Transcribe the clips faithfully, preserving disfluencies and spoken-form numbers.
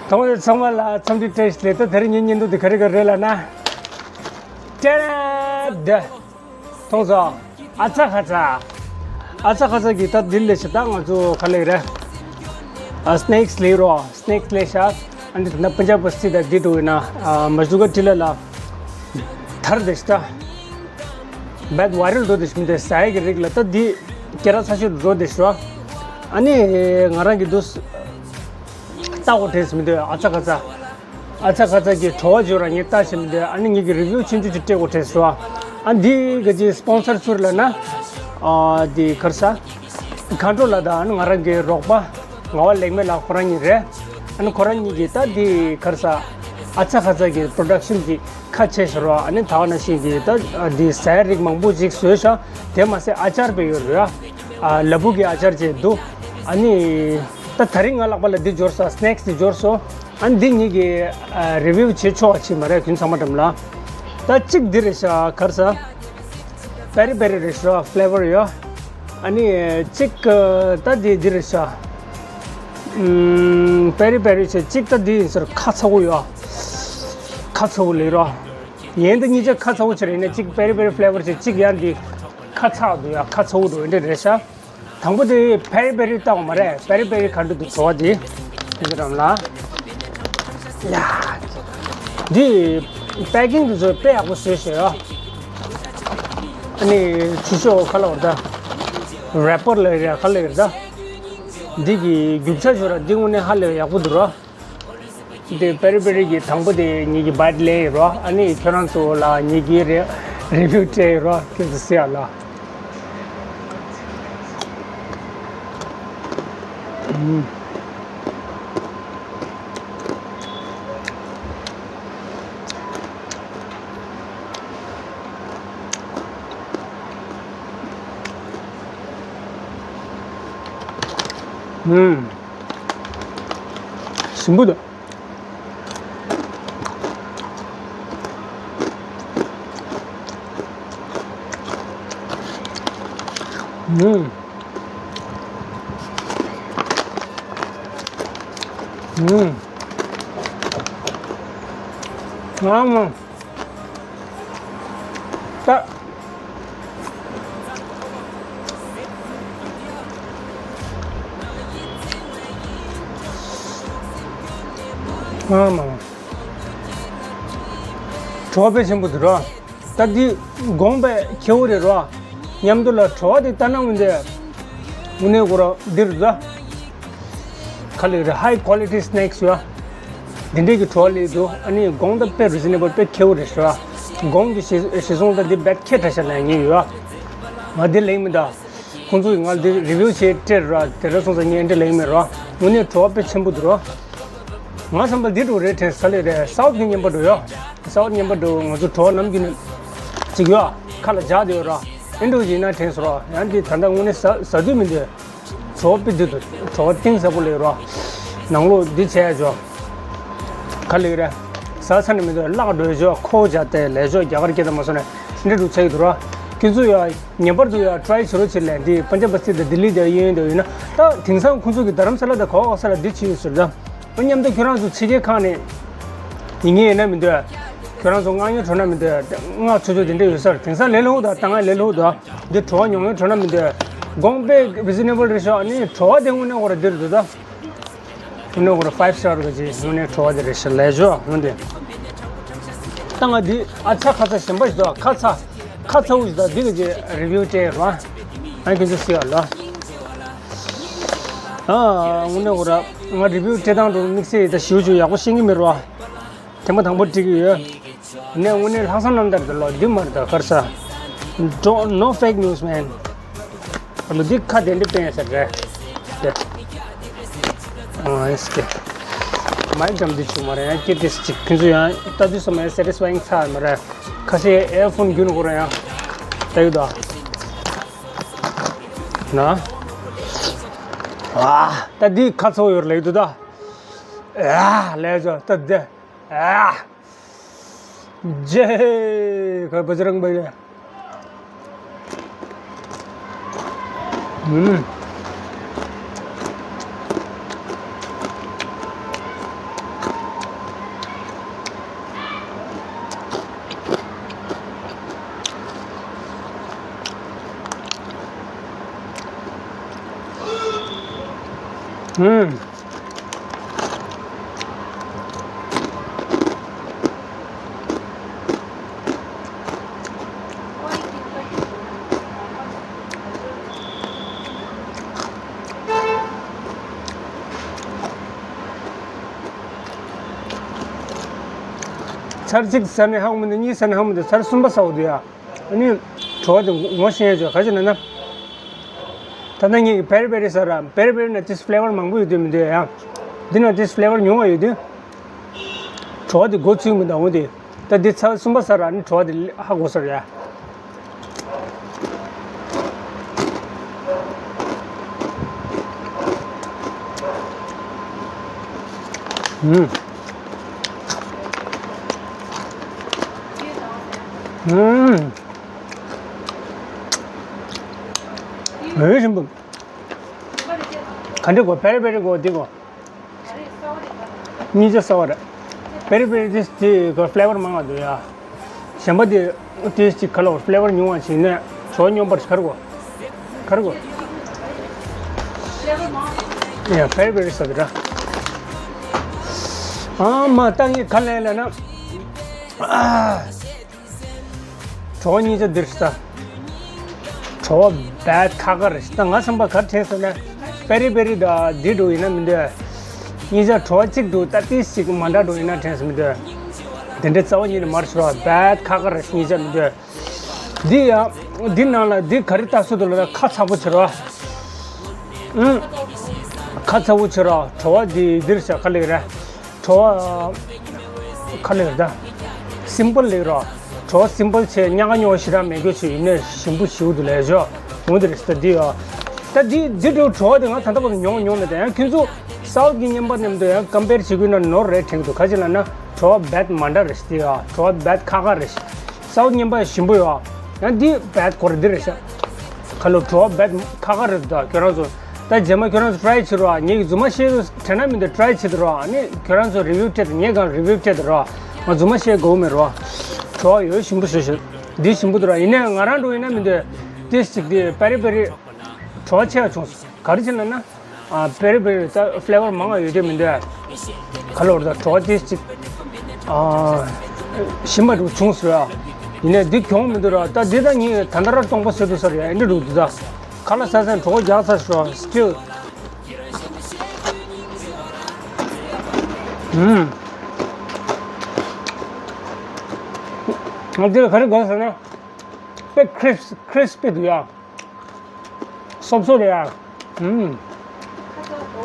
ཐོག་མར་ཚང་མ་ལ་འཚམས་འདྲི་བཀྲ་ཤིས་བདེ་ལེགས། ད་དེ་རིང་ངའི་བརྙན་ཐུང་འདི་ག་རེ་ག་རེ་རེད་ལབ་ན། ཏེ་རེ་འདི། མཐོང་སོང་། ཨ་ཚ་ཁ་ཚ། ཨ་ཚ་ཁ་ཚ་གི་ད་འདི་ལས་ཤ་ད་ང་ཚོ་ག་ལེ་རེད། ཨ་སི་ནེག་སི་ལས་རོ། སི་ནེག་སི་ལས་ཤ། ཨ་འདི་ད་ན་པན་ཇབ་པ་སི་ད་འདི་འགྲོ་ཡིན་ན། ཨ་མ་ཟུ་ག་ཏི་ལ་ལ། དར་དེ་ཤ་ད། བད་ཝའི་རལ་འགྲོ་དེ་ཤ་མི་འདུག་ཟ་ཡ་གི་རིགས་ལ་ད་འདི་སྐད་གྲགས་ཚ་ཤོས་འགྲོ་དེ་ཤ་རོ། ཨ་ནི་ང་རང་གི་འདུག་ལྟ་གོ་དྲན་སོང་མི་འདུག་ཨ་ཚ་ཁ་ཚ། ཨ་ཚ་ཁ་ཚ་གི་བྲོ་བ་བརྗོད་ར་ངས་ལྟ་ཤེས་མི་འདུག་ཨ་ནི་ངེད་ཀྱི་རི་བིའུ་ཆུང་ཆུང་ཅིག་སྤྲད་གོ་དྲན་སོང་། ཨ་འདི་ག་ཅི་སི་པོན་སར་ཚུར་ལ་ན། ཨ་འདི་གར་ས། མཁའ་འགྲོ་ལ་དང་ཨ་ནི་ང་རང་གི་རོགས་པ། ངག་དབང་ལེགས་སྨོན་ལགས་ཁོ་རང་གཉིས་རེད། ཨ་ནི་ཁོ་རང་གཉིས་ཀྱིས་ད་འདི་གར་ས། ཨ་ཚ་ཁ་ཚ་གི་པྲོ་ཌག་ཤན་གྱི་ཁ་ཕྱེ་ཤོར་བ་ཨ་ནི་ད་བ་ན་ཤིང་གི་ད་འདི་ཟ་ཡ་རིགས་མང་པོ་ཅིག་བཟོས་ཤག་དེ་མ་ཟད་ཨ་ཅར་སྤེལ་ཡོད་རེད། ཨ་ལ་ཕུག་གི་ཨ་ཅར་བཅས་འདུག་ཨ་ནི། ད་ད་རིང་ང་ལག་པ་ལ་འདི་འབྱོར་སོང་། སི་ནེག་སི་འདི་འབྱོར་སོང་། ཨ་ནི་འདི་ཉིད་ཀྱི་ཨ་རི་བིའུ་བྱེད་ཆོག་པ་ཅིག་མ་རེད་ཁྱོད་ཚང་མ་འགྲམ་ལ། ད་གཅིག་འདི་རེད་ཤག་གར་ས། པེ་རི་པེ་རི་རེད་ཤག་ཕི་ལེ་ཝར་ཡོད། ཨ་ནི་གཅིག་ད་འདི་འདི་རེད་ཤག་ཨམ་པེ་རི་པེ་རི་བྱས་གཅིག་ད་འདི་ཡིན་ཟེར་ཁ་ཚ་བོ་ཡོད། ཁ་ཚ་བོ་ལས་རོ། ཡན་ད་གཉིས་ཆ་ཁ་ཚ་བོ་ཆེ་རེད་ནས་གཅིག་པེ་རི་པེ་རི་ཕི་ལེ་ཝར་བྱས་གཅིག་ཡང་འདི་ཁ་ཚ་འདུག་ཡ་ཁ་ཚ་བོ་འགྲོ་འདི་རེད་ཤག་དང་པོ་དེ་པེ་རི་པེ་རི་བཏགས་པ་མ་རེད། པེ་རི་པེ་རི་ག་འདྲ་འདུག་བྲོ་བ་དེ། དེ་ཚོ་རང་ལ། ཡ། འདི་པེ་ཀིང་དེ་ཚོ་དཔེ་ཡག་པོ་བཟོས་ཤག་ཡ། ཨ་ནི་ཆུ་ཤོག་ཁ་ལ་བར་ད། རེ་པར་ལ་ཡ་ཁ་ལ་ཡ་ད། འདི་གི་རྒྱུ་ཆ་ཤོག་ར་འདི་དངོས་གནས་ཧ་ལས་ཡག་པོ་འདུག་ར། དེ་པེ་རི་པེ་རི་གི་དང་པོ་དེ་ཉིད་ཀྱི་བཱའིཊ་ལེན་ཡིན་རོ། ཨ་ནི་ཁྱོད་རང་ཚོ་ལ་ཉིད་ཀྱི་རེ་རི་བིའུ་སྤྲད་ཡིན་རོ། ཁྱོད་ཚོ་ཟེར་ཡ་ལ། ཨུམ། ཨུམ། ཞིམ་པོ་འདུག་ཨུམ། ཨུམ། ཨ་མ། ད། ཨ་མ། བྲོ་བ་དཔེ་ཆེན་པོ་འདུག་ར། ད་འདི་གོང་དཔེ་ཁེ་བོ་རེད་ར། མཉམ་དུ་ལ་བྲོ་བ་དེ་ལྟ་ན་འོན་ཏེ། དངོས་གནས་ཁོ་ར་འདིར་འདུག་ད། ག་ལེ་རེད། ཧའི་ཀོ་ལི་ཊི་སི་ནེག་སི་ཡོད། འདི་འདྲའི་གི་བྲོ་བ་ལས་འདུག་ཨ་ནི་གོང་ད་དཔེ་རི་ཛི་ནེ་བལ་དཔེ་ཁེ་བོ་རེད་ཤག་གོང་གི་གཞི་གཞི་བཟུང་ད་འདི་རྦད་ཁེ་དྲག་ཤག་ལབ་ངེས་ཡོད། ང་འདི་ལེན་མི་ད། ཁོང་ཚོ་ཡིས་ང་འདི་རི་བིའུ་བྱས་སྤྲད་ར། དེ་འདྲ་སོང་ཙང་ངས་འདི་ལེན་མེད་ར། དངོས་གནས་བྲོ་བ་དཔེ་ཆེན་པོ་འདུག་ར། ང་བསམ་པ་འདི་འདྲ་རེད་དྲན་ས་ལེ་རེད། སའུ་ཐི་གི་བརྙན་པར་འགྲོ་ཡོད། སའུ་ཐི་བརྙན་པར་འགྲོ་ང་ཚོ་བྲོ་བ་ནམ་རྒྱུན་ནས་ཅིག་ཡོད་ཁ་ལ་འཇགས་བསྡད་ཡོད་ར། ཨེ་འགྲོ་ཡིན་ན་དྲན་སོང་ར། ཡང་འདི་ད་ལྟ་དངོས་གནས་ཟ་ཟ་དུས་མི་འདུག་བྲོ་བ་དཔེ་འདི་འདུག་བྲོ་བ་གཏིང་ཟབ་པོ་ལེ་ར། ནང་ལོགས་འདི་བྱས་ཡ་ཇོ། ག་ལེ་ར། ཟ་ས་ནས་མི་འདུག་བརླག་འགྲོ་ཡ་ཇོ། ཁོ་བྱ་དེ་ལས་ཇོ། རྒྱ་གར་སྐད་དང་མ་སོང་ནས་འདི་འདྲ་ཚ་ཡི་འདུག་ར། ཁྱེད་ཚོ་ཡ་ངེས་པར་དུ་ཡ་ཊི་རའི་བྱེད་རོགས་བྱེད་ལས། འདི་པན་ཇབ་པ་སི་ཏི་དང་ལྡི་ལི་དེ་གཡས་གཡོན་དུ་ཡོད་ན། ད་དེང་སང་ཁོང་ཚོ་གི་རྡ་རམ་ས་ལ་དང་གོ་ཨོག་ས་ལ་འདི་བྱེད་ཡོད་ཟེར་ད། ཨ་མཉམ་དུ་ཁྱོད་རང་ཚོ་ཕྱི་རྒྱལ་ཁག་ནས་ཡིན་ངེས་ཡིན་ན་མི་འདུག་ཁྱོད་རང་ཚོ་མངགས་ཉོ་འགྲོ་ན་མི་འདུག་མངགས་ཆོག་ཆོག་དེ་འདྲ་ཡོད་ས་རེད། དེང་སང་ལས་སླ་པོ་དང་ད་ང་ལས་སླ་པོ་འདུག་འདི་བྲོ་བ་མྱོང་ཡོད་འགྲོ་ན་མི་འདུག་གོང་དཔེ་རི་ཛི་ནེ་བལ་རེད་ཤག་ཨ་ནི་བྲོ་བ་དེ་དངོས་གནས་ཁོ་ར་འདིར་འདུག་ད། དངོས་གནས་ཁོ་ར་ཕའིབ་སི་ཊར་ག་ཅིག་དངོས་གནས་བྲོ་བ་དེ་རེད་ཤག་ལས་ཇོ་དངོས་དེ། ད་ང་འདི་ཨ་ཚ་ཁ་ཚ་གཞན་པ་ཞིག་འདུག་ཁ་ཚ་ཁ་ཚ་བོ་ཞིག་འདུག་འདི་ག་ཅིག་རི་བིའུ་སྤྲད་རོགས། ཨ་ཁྱོད་ཚོ་ཤེས་ཡ་ལ། ཨ་དངོས་གནས་ཁོ་ར་ང་རི་བིའུ་སྤྲད་སྟངས་འགྲོ་དམིགས་བསལ་ད་ཞིའུ་ཅུ་ཡག་པོ་ཤེས་ཀྱི་མེད་རོ། ཐེངས་མ་དང་པོ་འགྲིག་གི་ཡོད། ནས་དངོས་གནས་ལྷག་བསམ་རྣམ་དག་དེ་ལོ་འདི་མ་རེད་ད་ཁར་ས། Don't, no fake news, man. ཨ་ལོ་འདི་ཁ་དེ་འདྲ་སྤེན་ས་རེད། དེ། ཨ་ཨེ་སི་ཀེ། མའི་འགྲམ་འདི་བྱུང་མ་རེད། ཡང་སྐྱེ་དེ་ཅིག་ཁྱོད་ཚོ་ཡང་ལྟ་དུས་སོ་མའི་སེ་ཊི་སི་ཕའིང་ཚར་མ་རེད། ཁ་ཤས་ཨེར་ཕོན་རྒྱུན་ཁོ་ར་ཡང་ལྟ་ཡོད་ད། ན། ཨ་ད་འདི་ཁ་ཚ་བོ་ཡོད་རེད་ལབ་ཡོད་ད། ཨ་ལས་ཚོ་ད་འདི། ཨ། जय बजरंग बली। हम्म। ཧུམ། ཚར་གཅིག་ཟ་ནས་ཧ་གོ་མི་འདུག་གཉིས་ཟ་ནས་ཧ་གོ་མི་འདུག་ཚར་གསུམ་པ་ཟ་འོ་འདུག་ཡ། ཨ་ནི། བྲོ་བ་དེ་ངོ་ཤེས་ཡ་ཅོ་ག་ཅི་ན་ན། ད་ལྟ་ངས་ཀྱི་པེ་རི་པེ་རི་ཟ་ར་པེ་རི་པེ་རི་ན་ཏིས་ཕི་ལེ་ཝར་མང་པོ་ཡོད་དུས་མི་འདུག་ཡ། འདི་ན་ཏིས་ཕི་ལེ་ཝར་ཉུང་བ་ཡོད་དུས། བྲོ་བ་དེ་མགོ་ཚོས་མི་འདུག་འོ་དེ། ད་འདི་ཚར་གསུམ་པ་ཟ་ར་ནི་བྲོ་བ་དེ་ཧ་གོ་ས་རེད་ཡ། ཨུམ། ཨུམ། འོས་ཤིན་པོ། ག་འདྲ་གོ་པེ་རི་པེ་རི་གོ་འདི་གོ། གཉིས་ཆ་གསར་བ་རེད། པེ་རི་པེ་རི་ཏིས་དེ་ག་ཕི་ལེ་ཝར་མང་བ་འདུག་ཡ། གཞན་པ་དེ་ཏིས་ཅིག་ག་ལ་ཕི་ལེ་ཝར་ཉུང་བ་ཞིག་ནས་བྲོ་སྙོམས་པར་གར་གོ། གར་གོ། ཡ་པེ་རི་པེ་རི་ཟ་གི་ར། ཨ་མ་ད་ངས་ག་ལས་ལ་ན། ཨ། བྲོ་བ་གཉིས་ཆ་འདིར་ཤི་ད། བྲོ་བ་བད་ཁ་ཁ་རེད་ཤི་ད་ང་བསམ་པ་གར་དྲན་སོང་ན། པེ་རི་པེ་རི་དང་འདི་འགྲོ་ཡིན་ན་མི་འདོད། གཉིས་ཆ་བྲོ་བ་གཅིག་འགྲོ་ད་ཏིས་ཅིག་མ་འདྲ་འགྲོ་ཡིན་ན་དྲན་སོང་མི་འདོད། དེ་འདྲའི་རྩ་བ་ཉིད་ནས་མར་ཤོར་བ་བད་ཁ་ཁ་རེད་ཤི་གཉིས་ཆ་མི་འདོད། འདི་ཡང་འདི་ནང་ལ་འདི་ག་རེ་ལྟ་སྲོལ་དུ་ལ་ད་ཁ་ཚ་པོ་བྱེད་རོགས། ཨང་། ཁ་ཚ་པོ་བྱེད་རོགས་བྲོ་བ་འདི་འདིར་ཤ་ཁ་ལེགས་རེད། བྲོ་བ། ཁ་ལེགས་ད། སིམ་པལ་ལེགས་རོགས། བྲོ་བ་སིམ་པལ་ཆེ་ཉག་ག་ཉོག་ཞེ་དྲག་མེད་དགོས་ཆེ་ཡིན་ནས་ཞིམ་པོ་ཞིའུ་དུ་ལས་ཞོ། འོང་དེ་རེད་ད་འདི་ཡོ། ད་འདི་འདི་འགྲོ་བྲོ་བ་དེ་ང་ད་ལྟ་བར་དུ་ཉོང་ཉོང་མེད་ད་ཡང་ཁྱོད་ཚོ་སའུ་ཐི་གི་བརྙན་པ་མཉམ་དུ་ཡང་ཀམ་པེར་བྱེད་དགོས་ན་ནོར་རེད་དྲན་གི་འདུག་ག་ཅི་ལ་ན་བྲོ་བ་བད་མ་འདྲ་རེད་ཤི་དེ་ཡོ་བྲོ་བ་བད་ཁ་ཁ་རེད་ཤི། སའུ་ཐི་བརྙན་པ་ཞིམ་པོ་ཡོ། ཡང་འདི་བད་གོ་རེད་འདི་རེད་ཤི། ཁ་ལོ་བྲོ་བ་བད་ཁ་ཁ་རེད་ད་ཁྱོད་རང་ཚོ། ད་རྗེས་མ་ཁྱོད་རང་ཚོ་ཊ་རའི་བྱེད་རོགས་ངས་ཀྱི་རྫུན་མ་བཤད་དྲན་ན་མི་འདུག་ཊ་རའི་བྱེད་དུ་རོགས་ཨ་ནི་ཁྱོད་རང་ཚོ་རི་བིའུ་སྤྲད་དུ་ངས་གང་རི་བིའུ་སྤྲད་དུ་རོགས་ང་རྫུན་མ་བཤད་དགོས་མེད་རོགས། བྲོ་བ་ཡོད་ཞིམ་པོ་ཞུ་ཞུ། འདི་ཞིམ་པོ་འདུག་ར་ཡིན་ནའི་ང་རང་འགྲོ་ཡིན་ན་མི་འདུག་ཏིས་ཅིག་འདི་པེ་རི་པེ་རི། བྲོ་བ་ཆེ་བ་བྱུང་སོང་ག་རེ་བྱེད་ན་ན། ཨ་པེ་རི་པེ་རི་ད་ཕི་ལེ་ཝར་མང་བ་ཡོད་དེ་མི་འདུག་ག་ལོར་ད་བྲོ་བ་ཏིས་ཅིག་ཨ་ཞིམ་པ་འདུག་བྱུང་སོང་ཡ། ཡིན་ནའི་འདི་གྱོང་མི་འདུག་ར་ད་འདི་ད་ངས་ད་ལྟ་ར་སྟོང་པ་ཟེར་འདུག་ས་རེད་ཨ་འདི་འདུག་འདི་ད། ཁ་ལག་ཟ་ཟ་གྲོད་ཁོག་རྒྱགས་ཚར་ཤོག་སི་ཊིལ། ཧུམ། ང་འདི་ལ་ག་རེ་དགོས་ཟེར་ན། དཔེ་ཁྲིས་ཁྲིས་པི་འདུག་ཡ། སོབ་སོབ་རེད་ཡ། ཧུམ།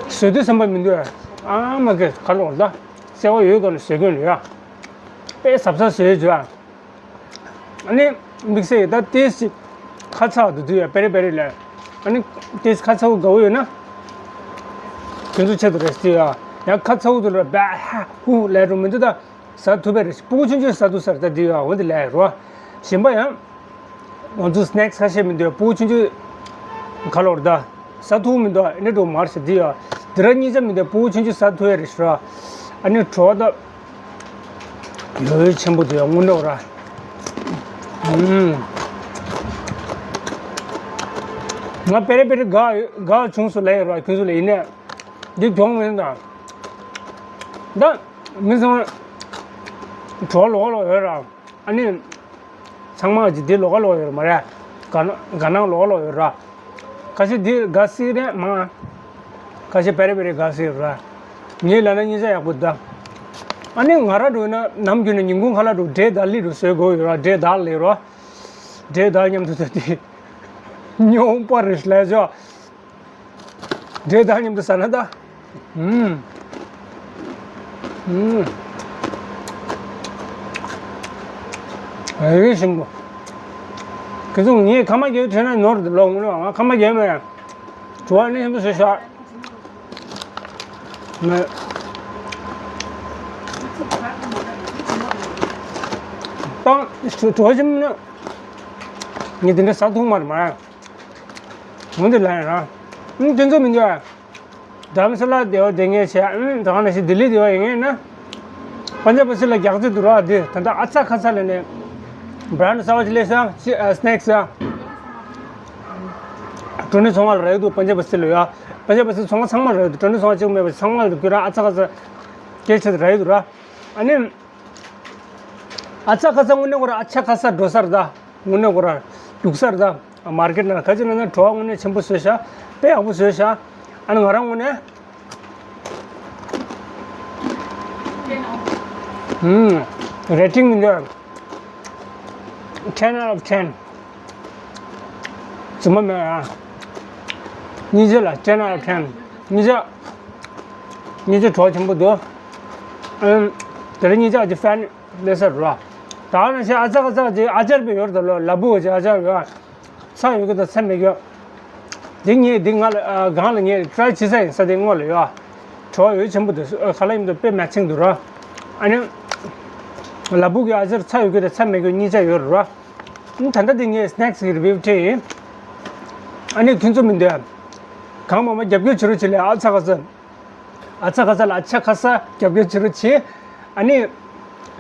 བཟོས་དུས་བསམ་པ་མི་འདུག་ཡ། ཨ་མ་གེ་ག་ལོག་ད། བརྩེ་བ་ཡོད་ག་ལ་བཟོས་གོ་ལ་ཡ། དཔེ་ཟབ་ཟབ་བཟོས་བྱུང་ཡ། ཨ་ནི་དམིགས་བསལ་ད་ཏིས་ཅིག་ཁ་ཚ་བ་འདུག་འདུག་ཡ་པེ་རི་པེ་རི་ལ། ཨ་ནི་ཏིས་ཁ་ཚ་བོ་དགའ་བོ་ཡོད་ན། དེ་ཚོ་ཆེད་དུ་རེད་ཟེར་ཡ། ཡང་ཁ་ཚ་བོ་དུ་ལ་བ་ཧ་ཧུ་ལས་རུ་མི་འདུག་ད། ཟ་ཐུབ་པའི་རེད་ཕྲུ་གུ་ཆུང་ཆུང་ཟ་ཐུབ་ས་རེད་ད་འདི་ཡ་འོ་འདི་ལས་རོ། གཞན་པ་ཡང་། ང་ཚོ་སི་ནེག་སི་ཁ་ཤས་མི་འདུག་ཕྲུ་གུ་ཆུང་ཆུང་། ག་ལོར་ད། ཟ་ཐུབ་མི་འདུག་ཨེ་འདྲ་འགྲོ་མར་ཟེར་འདི་ཡ། འདི་ར་གཉིས་ཆ་མི་འདུག་ཕྲུ་གུ་ཆུང་ཆུང་ཟ་ཐུབ་ཡ་རེད་ཤི་ར། ཨ་ནི་བྲོ་བ་ད། ཡོད་ཆེན་པོ་འདུག་ཡ་སྔོན་འགྲོ་ར། ཨུམ། ང་པེ་རེ་པེ་རེ་དགའ་དགའ་བྱུང་སོང་ལབ་ཡོད་ར་ཁྱོད་ཚོ་ལ་ཡིན་ནས། འདི་གྱོང་མིན་ད། ད། མི་ཚང་མ། བྲོ་བ་ལོག་ལོག་ཡོད་ར། ཨ་ནི། ཚང་མ་གཅིག་འདི་ལོགས་ཀ་ལོགས་ཡོད་རེད་མ་རེད། དགའ་ན་དགའ་སྣང་ལོགས་ཀ་ལོགས་ཡོད་ར། ཁ་ཤས་འདི་དགའ་སྲིད་རེད་མ། ཁ་ཤས་པེ་རེ་པེ་རེ་དགའ་སྲིད་ར། ངས་ལབ་ན་གཉིས་ཆ་ཡག་པོ་འདུག་ཨ་ནི་ང་ར་འགྲོ་ན་ནམ་རྒྱུན་ནས་ཉིན་གུང་ཁ་ལག་འགྲོ་འབྲས་དང་ལི་འགྲོ་བཟོས་དགོས་ཡོད་ར་འབྲས་དང་ལི་རོ། འབྲས་དང་མཉམ་དུ་ད་དེ། སྨྱོན་པ་རེད་ལབ་ཆོག་འབྲས་དང་མཉམ་དུ་ཟ་ན་ད། ཨུམ། ཨུམ། ཨེ་ཞིམ་པོ། ཁྱེད་ཚོ་ངས་ཁ་མ་རྒྱལ་དྲན་ན་ནོར་ལོག་ངུ་ལོག་ང་ཁ་མ་རྒྱལ་མེད། བྲོ་བ་ནི་ཞིམ་པོ་བཟོས་ཤག་ང་། ཏང་བྲོ་བ་ཞིམ་ན། ངས་དེ་འདྲ་ཟ་ཐུབ་མ་རེད་མ། འོན་ཏེ་ལན་རང་། ཨང་དེ་ཚོ་མི་འདུག་ཨ། རྡ་རམ་ས་ལ་བདེ་བ་བདེ་ངེས་བྱས་ཨང་དེ་ག་ནང་བཞིན་ལྡི་ལི་བདེ་བ་ཡིན་ངེས་ན། པན་ཇབ་བསི་ལ་རྒྱག་རྩིས་འདུག་ར་དེ་ད་ལྟ་ཨ་ཚ་ཁ་ཚ་ལས་ནས། བྷ་རན་ཌི་གསར་བ་ཅིག་སླེབས་སོང་ཨ་སི་ནེག་སི་ཨ། ཀྲུ་ནི་ཚོང་བ་ལ་རག་འདུག་པན་ཇབ་བསི་ལ་ཡ། པ་ཆ་པ་ཆ་ཚོང་ཁང་ཚང་མ་རེད། འགྲོ་ནི་ཚོང་ཁང་གཅིག་མེད་པ་ཚང་མ་ལ་ཁྱོད་རང་ཨ་ཚ་ཁ་ས་སྐད་ཆ་ར་ཡོད་ར། ཨ་ནི་ཨ་ཚ་ཁ་ས་དངོས་གནས་ཁོ་ར་ཨ་ཆ་ཁ་ས་འགྲོ་ས་རེད་ད། དངོས་གནས་ཁོ་ར་རྒྱུག་ས་རེད་ད། མར་ཀེ་ཊི་ནང་ག་ཅི་ན་ན་བྲོ་བ་དངོས་གནས་ཆེན་པོ་བཟོས་ཤག་དཔེ་ཡག་པོ་བཟོས་ཤག་ཨ་ནི་ང་རང་དངོས་གནས། ཨུམ། རེ་ཊིང་འདི་ten out of ten། རྫུན་མ་མེད་ཨ། སྙིང་རྗེ་ལ་ten out of ten། སྙིང་རྗེ། སྙིང་རྗེ་གྲོགས་ཆེན་པོ་འདུག་ཨུམ། དེ་རིང་སྙིང་རྗེ་ཨ་ཅེ་ཕན་ལས་ས་རུ་ལ། ད་ནང་བཞིན་ཨ་ཚ་ཁ་ཚ་ཅིག་ཨ་ཅར་པའི་ཡོར་དུ་ལོ་ལ་བུ་ཅིག་ཨ་ཅར་ཡོད། ཚྭ་ཡོད་གི་དང་ཚྭ་མེད་གི། འདི་ངས་འདི་ང་ལ་ཨ་སྒང་ལ་ངས་ཊི་རའི་བྱེད་ས་ཡིན་ས་དེ་སྔོན་ལ་ཡོད། བྲོ་བ་ཡོད་ཆེན་པོ་འདུག་ཨ་ག་ལ་ཡིན་འདུག་དཔེ་མེ་ཆིང་འདུག་ར། ཨ་ནི། ལ་བུ་གི་ཨ་ཅར་ཚྭ་ཡོད་གི་དང་ཚྭ་མེད་གི་གཉིས་ཆ་ཡོད་ར། ཨ་ད་ལྟ་འདི་ངས་སི་ནེག་སི་གི་རི་བིའུ་སྤྲད་ཡིན། ཨ་ནི་ཁྱོད་ཚོ་མི་འདོད། གང་མང་མང་རྒྱབ་སྐྱོར་བྱེད་རོགས་བྱེད་ལས་ཨ་ཚ་ཁ་ཚ། ཨ་ཚ་ཁ་ཚ་ལ་ཨ་ཆ་ཁ་ས་རྒྱབ་སྐྱོར་བྱེད་རོགས་བྱེད། ཨ་ནི།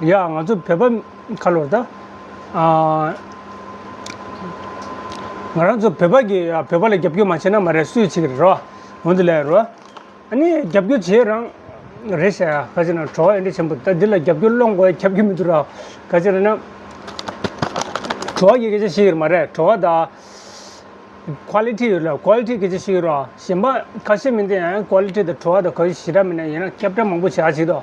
ཡ་ང་ཚོ་བོད་པ་ཁ་ལོར་ད། ཨ། ང་རང་ཚོ་བོད་པ་གི་ཡ་བོད་པ་ལ་རྒྱབ་སྐྱོར་མ་བྱས་ན་མ་རེད། སུས་བྱེད་ཀྱི་རེད་རོ། འོན་ཏེ་ལས་རོ། ཨ་ནི་རྒྱབ་སྐྱོར་བྱེད་རང་རེད་ཤག་ཁ་ཅིག་ན་བྲོ་བ་ཡོད་འདྲ་ཆེན་པོ་ད་འདི་ལ་རྒྱབ་སྐྱོར་སློང་དགོས་རྒྱབ་ཀྱི་མི་འདུག་ར། ཁ་ཅིག་ན་ན། བྲོ་བ་གི་སྐད་ཆ་ཤེས་ཀྱི་རེད་མ་རེད། བྲོ་བ་ད། ཀོ་ལི་ཊི་ཡོད་ལ་ཀོ་ལི་ཊི་སྐད་ཆ་ཤེས་ཀྱི་རེད། གཞན་པ་ཁ་ཤས་མི་འདི་ཡང་ཀོ་ལི་ཊི་དང་བྲོ་བ་དང་ག་ཞིག་ཞེ་དྲག་མིན་ན་ཡིན་ན་ཁྱབ་བསྒྲགས་མང་པོ་བྱ་བྱེད་དོ།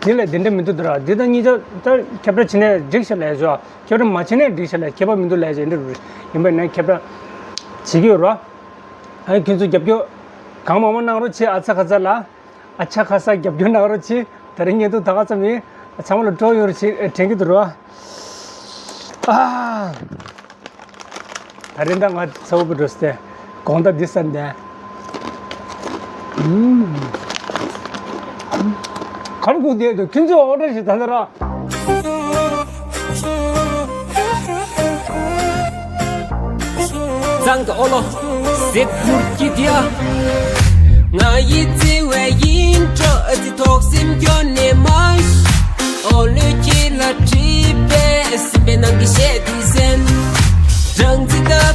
འདི་ལས་འདི་འདྲ་མི་འདུག་འདི་ར་འདི་དང་གཉིས་ཆ་ད་ཁྱབ་བསྒྲགས་བྱེད་ནས་འགྲིག་ཤག་ལས་བྱོས། ཁྱབ་བསྒྲགས་མ་བྱེད་ནས་འགྲིག་ཤག་ལས་ཁྱད་པར་མི་འདུག་ལས་བྱས་འདི་རུ་ཡིན་པ་ཡིན་ན་ཁྱབ་བསྒྲགས་བྱེད་ཀྱི་ཡོད་ར། ཨ་ཁྱོད་ཚོ་རྒྱབ་སྐྱོར་གང་མང་མང་གནང་རོགས་བྱེད། ཨ་ཚ་ཁ་ཚ་ལ། ཨ་ཆ་ཁ་ས་རྒྱབ་སྐྱོར་གནང་རོགས་གྱིས། དེ་རིང་བརྙན་ཐུང་ད་ག་ཙམ་ཡིན། ཚང་མ་ལ་སྤྲོ་ཡོང་རོགས་གྱིས་དྲན་གྱི་འདུག་རོ། ཨ། ད་རིང་ད་ང་ཚ་བོ་བུ་འགྲོ་སྟེ་དགོང་དག་འདི་ས་འདས། ཨུམ། གར་སྒུག་བསྡད་འདུག་ཁྱོད་ཚོས་ཨོ་ཌར་ཞིག་ད་ལྟ་ར། གཙང་གི་ཨོ་ལོ། གཟིགས་ཕུར་གྱི་དེ། ང་ཡི་བརྩེ་བའི་ཡིན་གྲོགས་ཨ་ཙི་ཐོག་སེམས་སྐྱོ་ནས་མ།